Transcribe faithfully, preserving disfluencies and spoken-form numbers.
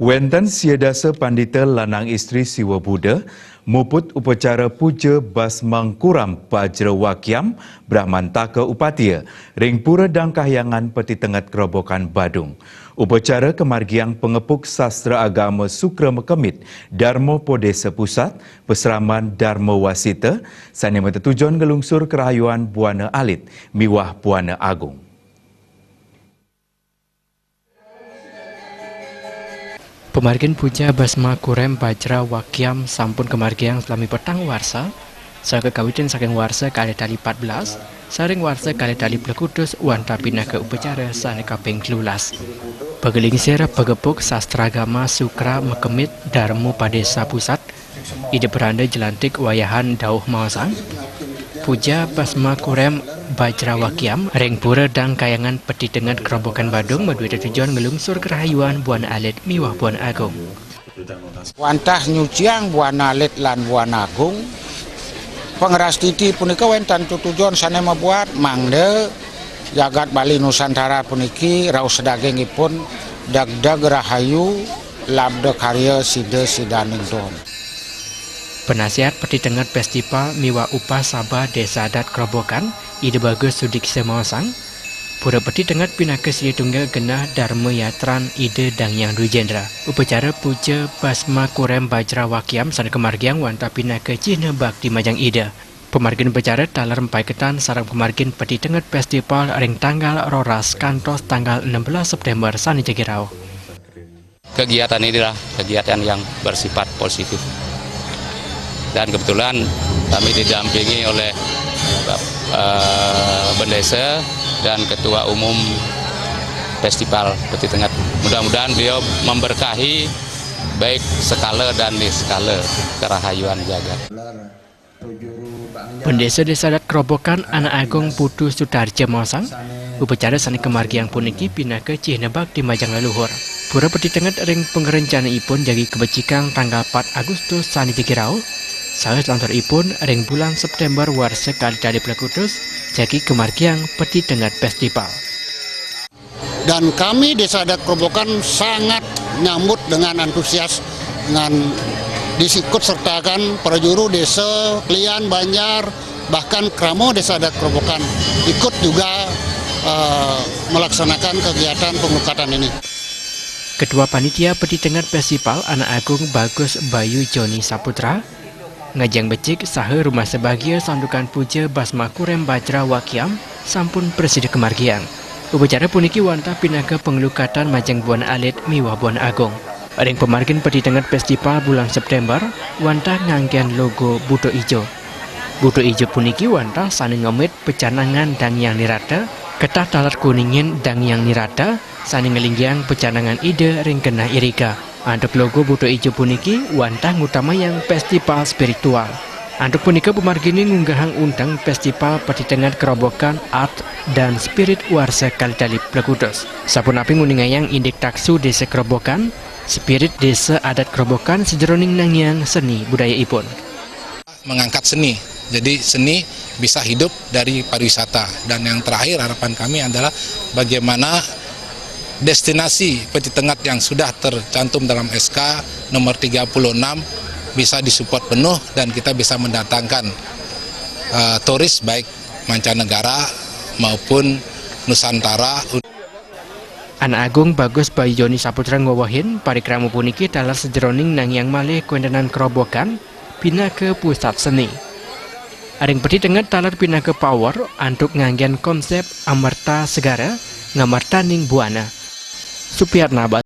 Wénten sia dasa pandita lanang istri siwa Buddha muput upacara puja basmangkuram Bajra Wakyam Brahmantaka Upatia ring Pura Dang Kahyangan Peti Tenget Kerobokan Badung. Upacara kamargiang pangepuk sastra agama Sukra Makemit Darma Podesa Pusat, Pasraman Darma Wasita, sané matetujon nglungsur karahayuan Buana Alit miwah Buana Agung. Pamargin puja basma kurem Bajra Wakyam sampun kamargiang salami petang warsa, saka kawitin saking warsa kalih tali pat belas, saring warsa kalih tali plekutus wantah pinaka upacara sané kaping telulas. Pagelingsir pagepuk sastragama Sukra Makemit Darma Padesa Pusat, Ida Branda Jelantik Wayahan dauh maosang, puja basma kurem Bajra Wakyam ring Pura Dang Kahyangan Peti Tenget Kerobokan Badung madué tetujon nglungsur karahayuan Buana Alit miwah Buana Agung. Wantah nyuciang Buana Alit lan Buana Agung, pangrastiti punika wénten tetujon sané mabuat mangda jagat Bali Nusantara puniki rauh sadagingipun degdeg rahayu, labda karya sida sidaning don. Penasihat Peti Tenget Festival miwah Upasaba Desa Adat Kerobokan, Ida Bagus Sudiksa maosang, Pura Peti Tenget pinaka sri tunggal genah Darma Yatran Ida Dang Hyang Dwijendra. Upacara puja basma kurem Bajra Wakyam sané kamargiang wantah pinaka cihna bakti majeng Ida. Pamargin upacara taler mpaiketan sareng pamargin Peti Tenget Festival ring tanggal roras kantos tanggal enam belas September sané jagi rauh. Kegiatan inilah kegiatan yang bersifat positif. Dan kebetulan kami didampingi oleh Bap-, eh, Bendesa dan Ketua Umum Festival Peti Tenget. Mudah-mudahan beliau memberkahi baik sekala dan niskala kerahayuan jagat. Pendesa Desa Adat Kerobokan Anak Agung Putu Sutarja maosang, upacara sané kamargiang puniki pinaka cihna bakti majeng leluhur. Pura Peti Tenget ring pangrencanaipun jagi kabecikang tanggal pat Agustus sané jagi rauh, saha salanturnipun ring bulan September warsa kalih tali plekutus jagi kamargiang Peti Tenget Festival. Dan kami Desa Adat Kerobokan sangat nyambut dengan antusias, dengan diikut sertakan prajuru desa, kelian banjar, bahkan krama Desa Adat Kerobokan ikut juga, eh, melaksanakan kegiatan pengelukatan ini. Ketua Panitia Peti Tenget Festival Anak Agung Bagus Bayu Joni Saputra ngajeng becik saha rumasa bagia santukan puja basma kurem Bajra Wakyam sampun prasida kamargiang. Upacara puniki wantah pinaka panglukatan majeng Buana Alit miwah Buana Agung. Ring pamargin Peti Tenget Festival bulan September, wantah nganggén logo Buta Ijo. Buta Ijo puniki wantah sané ngemit pacanangan Dang Hyang Nirata, ketah taler kuningin Dang Hyang Nirata, sané nglinggiang pacanangan Ida ring genah irika. Antuk logo Buta Ijo puniki wantah ngutamayang festival spiritual. Antuk punika pamarginé ngunggahang unteng Festival Peti Tenget Kerobokan Art dan Spirit warsa kalih tali plekutus. Sapunapi nguningayang indik taksu Desa Kerobokan, spirit Desa Adat Kerobokan sajeroning nangiang seni budayaipun. Mengangkat seni. Jadi seni bisa hidup dari pariwisata. Dan yang terakhir harapan kami adalah bagaimana destinasi Peti Tenget yang sudah tercantum dalam S K nomor tiga puluh enam bisa disupport penuh dan kita bisa mendatangkan, eh, turis baik mancanegara maupun Nusantara. Anak Agung Bagus Bayu Joni Saputra ngwewehin, parikrama puniki taler sajeroning nangiang malih kawéntenan Kerobokan pinaka pusat seni. Ring Peti Tenget taler pinaka pawor antuk nganggén konsép Amerta Segara, ngamertaning buana. Supiatna